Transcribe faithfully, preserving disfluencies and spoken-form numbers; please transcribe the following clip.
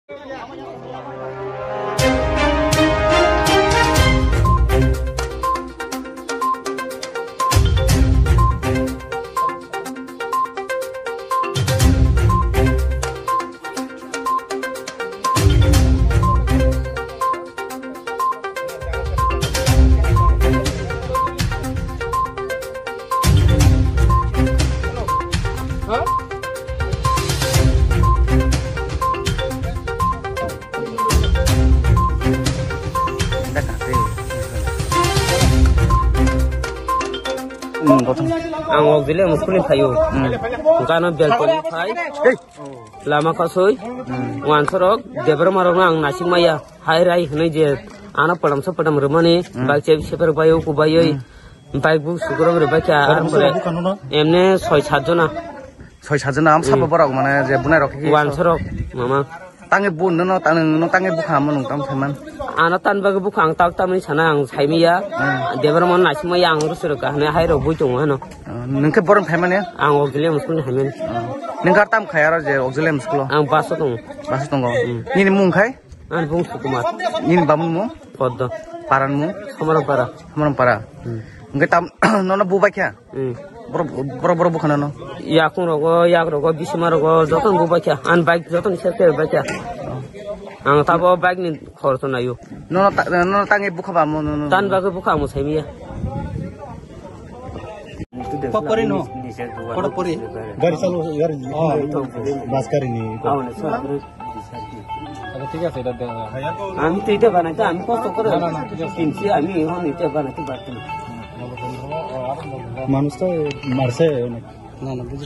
Ang Ogzile muskuli phaio. Gana belkoni phai. Lama kasui. Wansorok, Debra marokno ang nasik maya. Hai rai hwnwi je ano padamsa padam rwmani, bike chebi seper bai o kubai oi. Bike bu sukurok rwbai kha, ar pore emne soi sat jona. Soi sat jona, am sabo borok mane je bunai rok ki. Wansorok, mama. Tangi bu no, no, tang, no tangi bukha mo nung tam saiman. Ano tan bagwi bukha ang tak tamni sana ang saimiya. Debra mon naisima ya ang rusurok ka hane hai rok bui tongo hano. Nungke borom saimani? Ang Auxilium school ni haimen. Nungkar tam khaya ro je Auxilium school? Ang baso tongo. Baso tongo. Nini mung khai? Ani bung Sukumar. Nini bamun mung? Poddo. Paran mung? Somarang para. Somarang para. Hwnkhe tam nono bubai kha? Hmm. Borok, borok, borok bukhana no? Yakung rogo, yak rogo, bisima rogo, jotono bubai kha. An bike jotono ser ser bai kha. Ang tabo bike ni khoroksa naio. Nono ta-, nono tangwi bukha ba mo nono? Tan bagwi bukha amo saimiya. Papari no? Koto pori? Gari chalo, gari. Oh, bus gari ni. Acha, thik ase, eta de. আমি তো এটা বানাইতে আমি কষ্ট করে না, না, না, ঠিক আছে। কিনছি, আমি এখন এটা বানাইতে পারতাম না। মানুষ তো মারছে অনেক। না, না, বুঝি।